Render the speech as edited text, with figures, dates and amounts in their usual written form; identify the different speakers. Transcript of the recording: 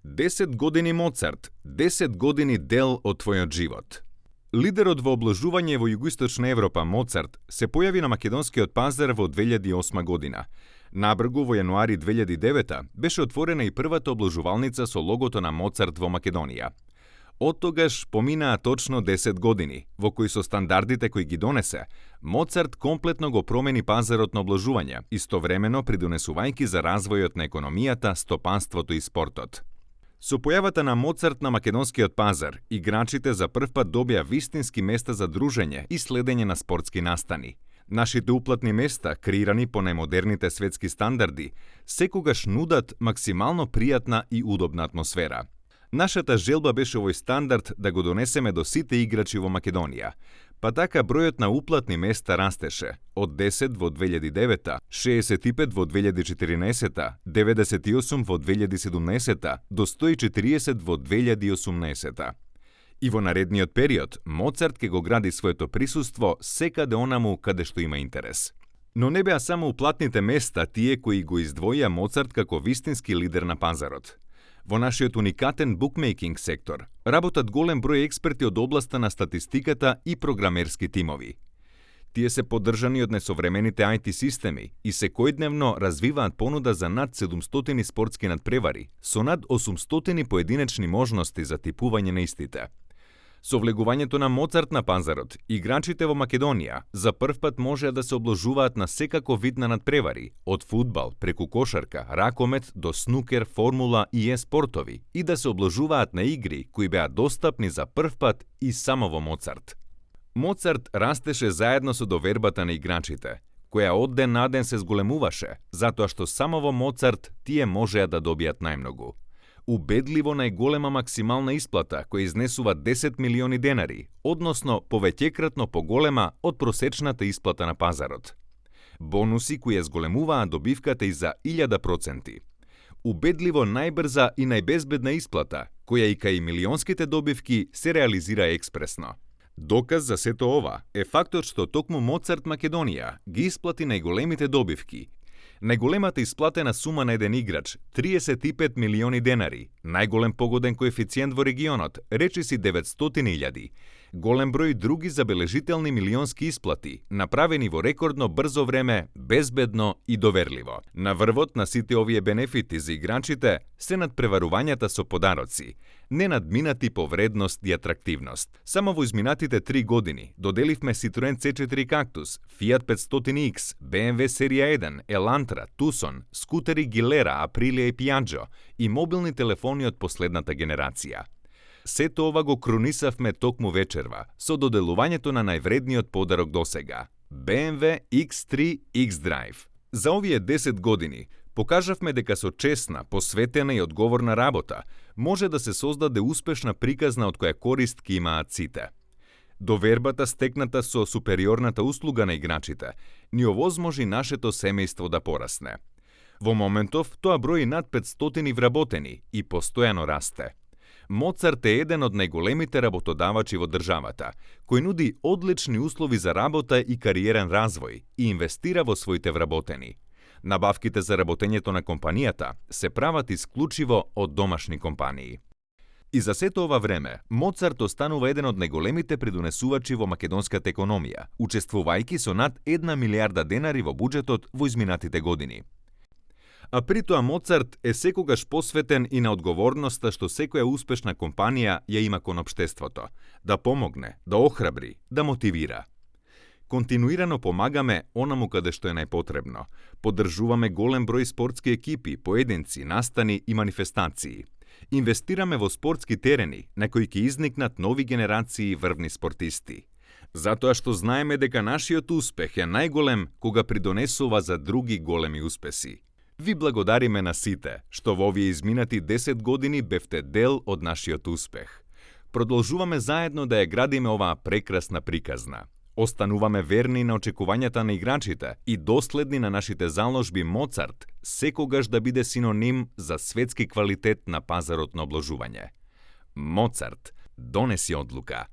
Speaker 1: 10 години Моцарт, 10 години дел од твојот живот. Лидерот во обложување во Југоисточна Европа Моцарт се појави на македонскиот пазар во 2008 година. Набргу во јануари 2009 беше отворена и првата обложувалница со логото на Моцарт во Македонија. Од тогаш поминаа точно 10 години, во кои со стандардите кои ги донесе, Моцарт комплетно го промени пазарот на обложување, истовремено придонесувајќи за развојот на економијата, стопанството и спортот. Со појавата на Моцарт на македонскиот пазар, играчите за првпат добија вистински места за дружење и следење на спортски настани. Нашите уплатни места, креирани по најмодерните светски стандарди, секогаш нудат максимално пријатна и удобна атмосфера. Нашата желба беше овој стандард да го донесеме до сите играчи во Македонија, па така бројот на уплатни места растеше од 10 во 2009, 65 во 2014, 98 во 2017 до 140 во 2018. И во наредниот период, Моцарт ќе го гради своето присуство секаде онаму каде што има интерес. Но не беа само уплатните места тие кои го издвоија Моцарт како вистински лидер на пазарот. Во нашиот уникатен букмејкинг сектор работат голем број експерти од областа на статистиката и програмерски тимови. Тие се поддржани од несовремените IT системи и секојдневно развиваат понуда за над 700 спортски надпревари, со над 800 поединечни можности за типување на истите. Со влегувањето на Моцарт на пазарот, играчите во Македонија за првпат можеа да се обложуваат на секако вид на надпревари, од фудбал, преку кошарка, ракомет до снукер, формула и е-спортови, и да се обложуваат на игри кои беа достапни за првпат и само во Моцарт. Моцарт растеше заедно со довербата на играчите, која од ден на ден се зголемуваше, затоа што само во Моцарт тие можеа да добијат најмногу. Убедливо најголема максимална исплата која изнесува 10 милиони денари, односно повеќекратно поголема од просечната исплата на пазарот. Бонуси кои ја зголемуваа добивката и за 1000%. Убедливо најбрза и најбезбедна исплата, која и кај милионските добивки се реализира експресно. Доказ за сето ова е фактот што токму Моцарт Македонија ги исплати најголемите добивки. Најголемата исплатена сума на еден играч, 35 милиони денари, најголем погоден коефициент во регионот, речиси 900.000, голем број други забележителни милионски исплати, направени во рекордно брзо време, безбедно и доверливо. На врвот на сите овие бенефити за играчите се надпреварувањата со подароци, не надминати по вредност и атрактивност. Само во изминатите 3 години доделивме Citroen C4 Cactus, Fiat 500X, BMW серија 1, Elantra, Tucson, скутери Gilera, Aprilia и Piaggio и мобилни телефони од последната генерација. Сето ова го кронисавме токму вечерва со доделувањето на највредниот подарок досега – BMW X3 X-Drive. За овие 10 години покажавме дека со честна, посветена и одговорна работа може да се создаде успешна приказна од која корист ќе имаат сите. Довербата стекната со супериорната услуга на играчите ни овозможи нашето семејство да порасне. Во моментов тоа брои над 500 вработени и постојано расте. Моцарт е еден од најголемите работодавачи во државата, кој нуди одлични услови за работа и кариерен развој и инвестира во своите вработени. Набавките за работењето на компанијата се прават исклучиво од домашни компании. И за сето ова време, Моцарт останува еден од најголемите придонесувачи во македонската економија, учествувајќи со над 1 милијарда денари во буџетот во изминатите години. А притоа Моцарт е секогаш посветен и на одговорноста што секоја успешна компанија ја има кон општеството, да помогне, да охрабри, да мотивира. Континуирано помагаме онаму каде што е најпотребно. Поддржуваме голем број спортски екипи, поединци, настани и манифестации. Инвестираме во спортски терени на кои ќе изникнат нови генерации врвни спортисти. Затоа што знаеме дека нашиот успех е најголем кога придонесува за други големи успеси. Ви благодариме на сите што во овие изминати 10 години бевте дел од нашиот успех. Продолжуваме заедно да ја градиме оваа прекрасна приказна. Остануваме верни на очекувањата на играчите и доследни на нашите заложби Моцарт секогаш да биде синоним за светски квалитет на пазарот на обложување. Моцарт донеси одлука.